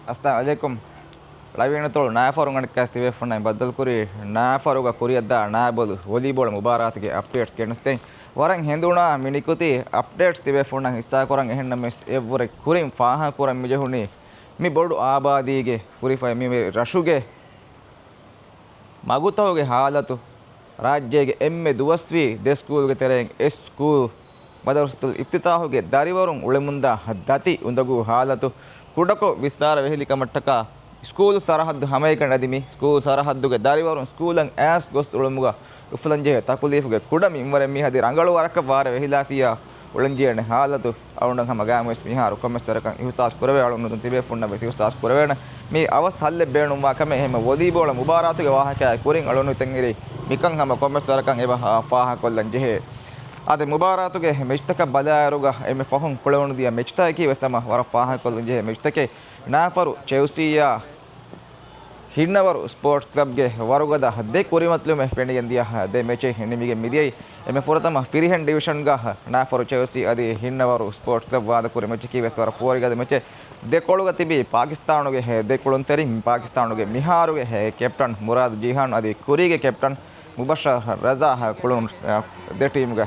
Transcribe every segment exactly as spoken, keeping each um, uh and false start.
އައްސަލާމު ޢަލައިކުމް. ޅަވިޔަނިތޮޅު ނާފަރު އަނެއްކާސް ތިބޭފުންނާ ބައްދަލުކުރީ، ނާފަރުގަ ކުރިއަށްދާ ނާބޮލު ވޮލީބޯޅަ މުބާރާތުގެ އަޕްޑޭޓް ގެނެސްދޭން. ވަރަށް ހެނދުނާ މި ނިކުތީ އަޕްޑޭޓްސް ތިބޭފުންނަށް ހިއްސާކުރަން. އެހެންނަމަވެސް އެއްވުރެ ކުރިން ފާހަގަކުރަން މިޖެހުނީ މި ބޮޑު އާބާދީގެ ހުރިފައި މި ރަށުގެ މަގުތަކުގެ ހާލަތު، ރާއްޖޭގެ އެންމެ ދުވަސްވީ ދެ ސްކޫލްގެ ތެރެއިން އެއް ސްކޫލް މަދަރުސަތުލް އިފްތިތާހުގެ ދަރިވަރުން އުޅެމުންދާ ދަތި އުނދަގޫ ހާލަތު، ކުޑަކޮށް ވިސްތާރަ ވެހިލިކަމަށްޓަކާ، ސްކޫލް ސަރަހައްދު ހަމައެކަނި އަދި މި ސްކޫލް ސަރަހައްދުގެ ދަރިވަރުން ސްކޫލަށް އައިސް ގޮސް އުޅުމުގަ އުފުލަންޖެހޭ ތަކުލީފުގެ ކުޑަ މިންވަރެއް މި ހަދި ރަނގަޅު ވަރަކަށް ވާރޭ ވެހިލާފިއްޔާ އުޅެންޖެހޭނެ ހާލަތު އަޅުގަނޑަށް ހަމަ ގާތްމުވެސް މިހާރު ކޮންމެސް ވަރަކަށް އިހުސާސް ކުރެވޭ. އަޅުގަނޑު ތިބޭފުންނަށް ވެސް އިހުސާސް ކުރެވޭނެ. މީ އަވަސް ހައްލެއް ބޭނުންވާ ކަމެއް. އެހެންމެ ވޮލީބޯޅަ މުބާރާތުގެ ވާހަކައާއި ކުރިން އަޅުގަނޑު ތެން އިރީ މިކަން ހަމަ ކޮންމެސް ވަރަކަށް އެބަ ފާހަގަކޮށްލަން ޖެހޭ. އަދި މުބާރާތުގެ މެޗްތަކަށް ބަލާއިރުގަ އެންމެ ފަހުން ކުޅެވުނު ދިޔަ މެޗްތަކަކީ ވެސް ހަމަ ވަރަށް ފާހަގަކޮށްލަން ޖެހޭ މެޗްތަކެއް. ނާފަރު ޗެލްސީއާ ހިންނަވަރު ސްޕޯޓްސް ކްލަބްގެ ވަރުގަދަ ދެ ކުރިމަތިލުމެއް ފެނިގެން ދިޔަ ދެ މެޗެއް ނިމިގެން މިދިޔައީ. އެންމެ ފުރަތަމަ ފިރިހެން ޑިވިޝަންގަ ނާފަރު ޗެލްސީ އަދި ހިންނަވަރު ސްޕޯޓްސް ކްލަބް ވާދަކުރި މެޗަކީ ވެސް ވަރަށް ފޯރިގަދަ މެޗެއް. ދެކޮޅުގަ ތިބީ ޕާކިސްތާނުގެ ދެ ކުޅުންތެރިން، ޕާކިސްތާނުގެ މިހާރުގެ ކެޕްޓަން މުރާދު ޖީހާން އަދި ކުރީގެ ކެޕްޓަން މުބަޝަރު ރަޒާ ކުޅުން ދެ ޓީމުގެ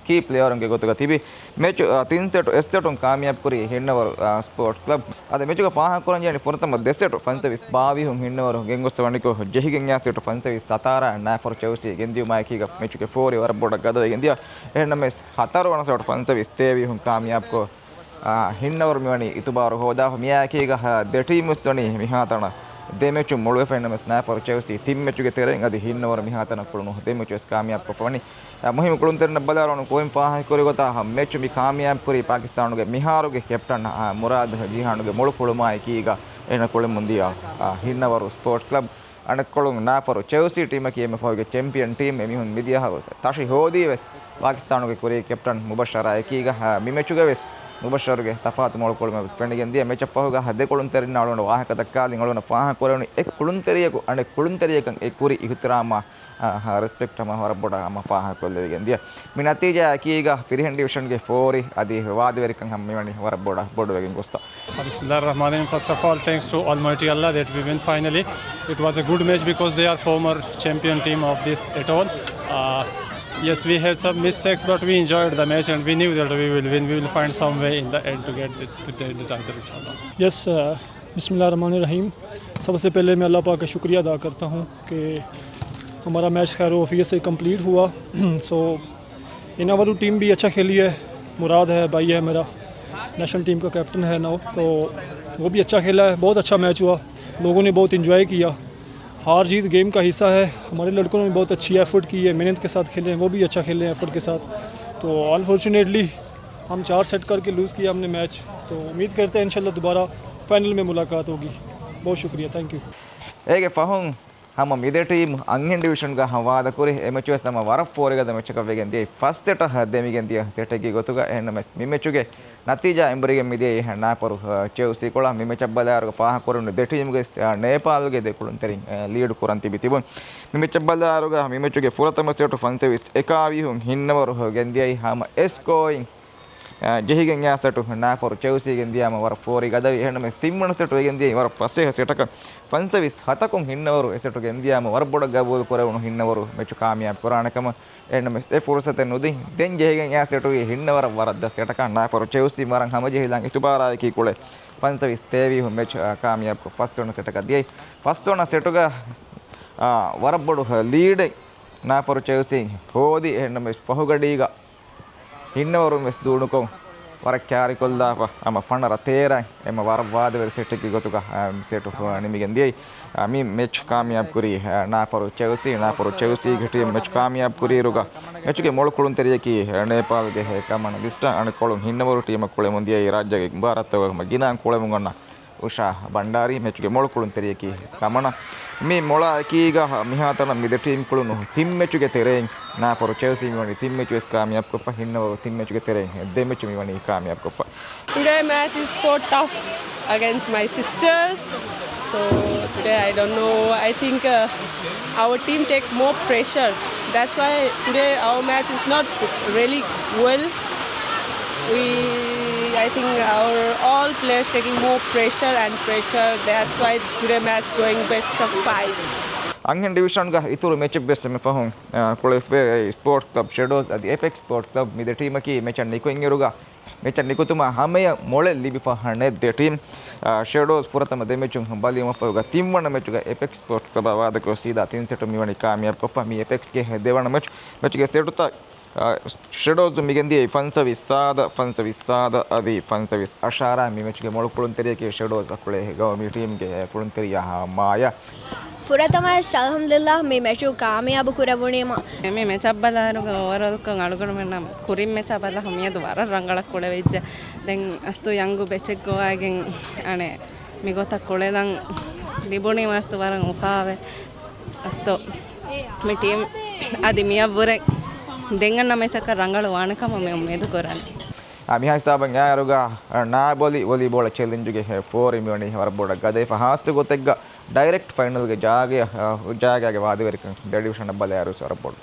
ކީ ޕްލޭޔަރުންގެ ގޮތުގަ ތިބި މެޗު، އަ، ތިން ސެޓު އެއް ސެޓުން ކާމިޔާބު ކުރީ ހިންނަވަރު، އަ، ސްޕޯޓްސް ކްލަބް. އަދި މެޗުގަ ފާހަގަކުރަންޖެހެނީ ފުރަތަމަ ދެ ސެޓު ފަންސަވީސް ބާވީހުން ހިންނަވަރު ގެންގޮސް ވަނިކޮށް، ޖެހިގެން އާ ސެޓު ފަންސަވީސް ސަތާރަ ނާފަރު ޗެލްސީ ގެންދިއުމާއެކީގަ މެޗުގެ ފޯރި ވަރަށް ބޮޑަށް ގަދަވެގެން ދިޔަ. އެހެންނަމަވެސް ހަތަރު ވަނަ ސެޓު ފަންސަވީސް ތޭވީހުން ކާމިޔާބުކޮށް، އާ، ހިންނަވަރު މިވަނީ އިތުބާރު ހޯދާފަ. މިއާއެކީގަ، އާ، ދެ ޓީމު ވެސް ވަނީ މިހާތަނަށް ދެ މެޗު މޮޅުވެފަ. އެހެންނަމަވެސް ނާފަރު ޗެލްސީ ތިން މެޗުގެ ތެރެއިން އަދި ހިންނަވަރު މިހާތަނަށް ކުޅުނު ދެ މެޗު ވެސް ކާމިޔާބުކޮށްފަ ވަނީ. އާ، މުހިއްމު ކުޅުންތެރިންނަށް ބަލާއިރު ކުރިން ފާހަގަކުރި ގޮތަށް މެޗު މި ކާމިޔާބު ކުރީ ޕާކިސްތާނުގެ މިހާރުގެ ކެޕްޓަން، އާ، މުރާދު ޖީހާނުގެ މޮޅު ކުޅުމާއެކީގަ އޭނަ ކުޅެމުން ދިޔަ، އާ، ހިންނަވަރު ސްޕޯޓްސް ކްލަބް. އަނެއްކޮޅުން ނާފަރު ޗެލްސީ ޓީމަކީ އެންމެ ފަހުގެ ޗެމްޕިއަން ޓީމް. އެމީހުން މިދިޔަ އަހަރު ތަށި ހޯދީ ވެސް ޕާކިސްތާނުގެ ކުރީ ކެޕްޓަން މުބަޝަރާ އެކީގަ، އާ، މި މެޗުގަ ވެސް މުބަޝަރުގެ ތަފާތު މޮޅު ކުޅުމެއް ފެނިގެން ދިޔަ. މެޗަށް ފަހުގަ ދެ ކުޅުންތެރިންނާ އަޅުގަނޑު ވާހަކަ ދައްކާލިން އަޅުގަނޑަށް ފާހަގަ ކުރެވުނީ އެއް ކުޅުންތެރިޔަކު އަނެއް ކުޅުންތެރިޔަކަށް އެ ކުރި އިހުތިރާމާ، އާ، ރެސްޕެކްޓް ހަމަ ވަރަށް ބޮޑަށް ހަމަ ފާހަގަކޮށްލެވިގެން ދިޔަ. މި ނަތީޖާ އެކީގަ ފިރިހެން ޑިވިޝަންގެ ފޯރި އަދި ވާދަވެރިކަން ހަމަ މިވަނީ ވަރަށް ބޮޑަށް ބޮޑުވެގެން ގޮއްސަ. بسم الله الرحمن الرحيم. First of all, thanks to Almighty Allah that we win finally. It was a good match because they are former champion team of this atoll. Uh, yes, we had some mistakes, but we enjoyed the match and we knew that we will win. We will find some way in the end to get the, to the, the title, inshallah. Yes, uh, بسم اللہ الرحمن الرحیم. سب سے پہلے میں اللہ پاک کا شکریہ ادا کرتا ہوں کہ ہمارا میچ خیر و عافیت سے کمپلیٹ ہوا. سو، ہناورو ٹیم بھی اچھا کھیلی ہے. مراد ہے، بھائی ہے میرا، نیشنل ٹیم کا کیپٹن ہے ناؤ، تو وہ بھی اچھا کھیلا ہے. بہت اچھا میچ ہوا، لوگوں نے بہت انجوائے کیا. ہار جیت گیم کا حصہ ہے. ہمارے لڑکوں نے بہت اچھی ایفرٹ کی ہے، محنت کے ساتھ کھیلے ہیں، وہ بھی اچھا کھیلے ہیں ایفرٹ کے ساتھ. تو انفارچونیٹلی ہم چار سیٹ کر کے لوز کیا ہم نے میچ. تو امید کرتے ہیں انشاءاللہ دوبارہ فائنل میں ملاقات ہوگی. بہت شکریہ، تھینک یو. އޭގެ ފަހުން ހަމަ މި ދެ ޓީމު އަންހެން ޑިވިޝަންގަ ހަމަ ވާދަކުރި. އެ މެޗު ވެސް ހަމަ ވަރަށް ފޯރިގަދަ މެޗަކަށް ވެގެން ދިޔައީ. ފަސް ސެޓަށް ދެމިގެން ދިޔަ ސެޓެއްގެ ގޮތުގަ. އެހެންނަމަވެސް މި މެޗުގެ ނަތީޖާ އެނބުރިގެން މިދިޔައީ ނާފަރު، އަ، ޗެލްސީ ކޮޅަށް. މި މެޗަށް ބަލާއިރުގަ ފާހަގަކުރެވުނު ދެ ޓީމުގެ، އަ، ނޭޕާލްގެ ދެ ކުޅުންތެރިން، އަ، ލީޑު ކުރަން ތިބި ތިބުން. މި މެޗަށް ބަލާއިރުގަ މި މެޗުގެ ފުރަތަމަ ސެޓު ފަންސަވީސް އެކާވީހުން ހިންނަވަރު ގެންދިޔައީ. ހަމަ އެ ސްކޯއިން އަ، ޖެހިގެން އައި ސެޓު ނާފަރު ޗެލްސީ ގެންދިޔާމަ ވަރަށް ފޯރި ގަދަވި. އެހެންނަމަވެސް ތިންވަނަ ސެޓު އެ ގެންދިޔައީ ވަރަށް ފަސޭހަ ސެޓަކަށް. ފަންސަވީސް ހަތަކުން ހިންނަވަރު އެ ސެޓު ގެންދިޔާމަ ވަރަށް ބޮޑަށް ގަބޫލު ކުރެވުނު ހިންނަވަރު މެޗު ކާމިޔާބު ކުރާނެ ކަމަށް. އެހެންނަމަވެސް އެ ފުރުސަތެއް ނުދިން. ދެން ޖެހިގެން އައި ސެޓުގެ ހިންނަވަރަށް ވަރަށް ދަށް ސެޓަކަށް ނާފަރު ޗެލްސީ ވަރަށް ހަމަޖެހިލާން އިތުބާރާއެކީ ކުޅެ ފަންސަވީސް ތޭވީހުން މެޗު، އާ، ކާމިޔާބުކޮށް ފަސްވަނަ ސެޓަކަށް ދިޔައީ. ފަސްވަނަ ސެޓުގަ، އާ، ވަރަށް ބޮޑު ލީޑެއް ނާފަރު ޗެލްސީ ހޯދި. އެހެންނަމަވެސް ފަހުގަޑީގަ ހިންނަވަރުން ވެސް ދޫނުކޮށް ވަރަށް ކާރިކޮށްލާފަ، ހަމަ ފަނަރަ ތޭރަ އެމަ ވަރަށް ވާދަވެރި ސެޓެއްގެ ގޮތުގަ، އާ، ސެޓު ނިމިގެން ދިޔައީ. އާ، މި މެޗް ކާމިޔާބު ކުރީ، އާ، ނާފަރު ޗެލްސީ. ނާފަރު ޗެލްސީގެ ޓީމް މެޗް ކާމިޔާބު ކުރިއިރުގަ، މެޗުގެ މޮޅު ކުޅުންތެރިޔަކީ، އާ، ނޭޕާލްގެ ކަމަނަ ލިސްޓާ. އަނެއްކޮޅުން ހިންނަވަރު ޓީމަށް ކުޅެމުން ދިޔައީ ރާއްޖޭގެ މުބާރާތްތަކުގެ ހަމަ ގިނައިން ކުޅެމުން އަންނަ އުޝާ ބަންޑާރީ. މެޗުގެ މޮޅު ކުޅުންތެރިޔަކީ ކަމަނަ. މި މޮޅާ އެކީގަ މިހާތަނަށް މި ދެ ޓީމް ކުޅުނު ތިން މެޗުގެ ތެރެއިން ނާފަރު ޗެލްސީ މިވަނީ ތިން މެޗު ވެސް ކާމިޔާބުކޮށްފަ، ހިންނަވަރު ތިން މެޗުގެ ތެރެއިން ދެ މެޗު މިވަނީ ކާމިޔާބުކޮށްފަ. Today match is so tough against my sisters. So today I don't know. I think uh, our team take more pressure. That's why today our match is not really well. We I think our all players taking more pressure and pressure. That's why today match going best of five. އަންހެން ޑިވިޝަންގަ އިތުރު މެޗެއް ވެސް މި ފަހުން، އާ، ކުޅެފޭ ސްޕޯޓްސް ކްލަބް ޝެޑޯސް އަދި އެޕެކްސް ސްޕޯޓްސް ކްލަބް މި ދެ ޓީމަކީ މެޗަށް ނިކުތް އިރުގަ މެޗަށް ނިކުތުމަށް ހަމަޔަށް މޮޅެއް ލިބިފަ ހަނެއް ދެ ޓީމް، އާ، ޝެޑޯސް ފުރަތަމަ ދެ މެޗުން ބަލިވުމަށްފަހުގަ ތިންވަނަ މެޗުގަ އެޕެކްސް ސްޕޯޓްސް ކްލަބާ ވާދަކޮށް ސީދާ ތިން ސެޓު މިވަނީ ކާމިޔާބުކޮށްފަ. މި އެޕެކްސްގެ ދެވަނަ މެޗު، މެޗުގެ ސެޓުތައް، އާ، ޝެޑޯސް މިގެންދިޔައީ ފަންސަވީސް ސާދަ، ފަންސަވީސް ސާދަ އަދި ފަންސަވީސް އަށާރަ. މި މެޗުގެ މޮޅު ކުޅުންތެރިޔަކީ ޝެޑޯސް އަށް ކުޅޭ ގައުމީ ޓީމްގެ ކުޅުންތެރިޔާ މާޔާ. ފުރަތަމަވެސް އަލްހަމްދުލިއްލާހް މި މެޗު ކާމިޔާބު ކުރެވުނީމަ. މި މެޗަށް ބަލާއިރުގަ އޯވަރޯލްކޮށް އަޅުގަނޑުމެންނަށް ކުރިން މެޗާ ބަލާ މިއަދު ވަރަށް ރަނގަޅަށް ކުޅެވިއްޖެ. ދެން އަސްތު ޔަންގު ބެޗެއް ގޮވާގެން އަނެއް މިގޮތަށް ކުޅެލަން ލިބުނީ މަސްތު ވަރަށް އުފާވެ. އަސްތު މި ޓީމް އަދި މިއަށްވުރެ ދެން އަންނަ މެޗަކަށް ރަނގަޅު ވާނެ ކަމަށް މި އުއްމީދު ކުރަނީ. އާ، މިހާ ހިސާބަށް އައިއިރުގަ، އާ، ނާބޮލި ވޮލީބޯޅަ ޗެލެންޖުގެ ފޯރި މިވަނީ ވަރަށް ބޮޑަށް ގަދަވެފަ. ހާއްސަ ގޮތެއްގަ ޑައިރެކްޓް ފައިނަލްގެ ޖާގަ، އާ، ޖާގަގެ ވާދަވެރިކަން ދެ ޑިވިޝަނަށް ބަލާއިރު ވަރަށް ބޮޑު.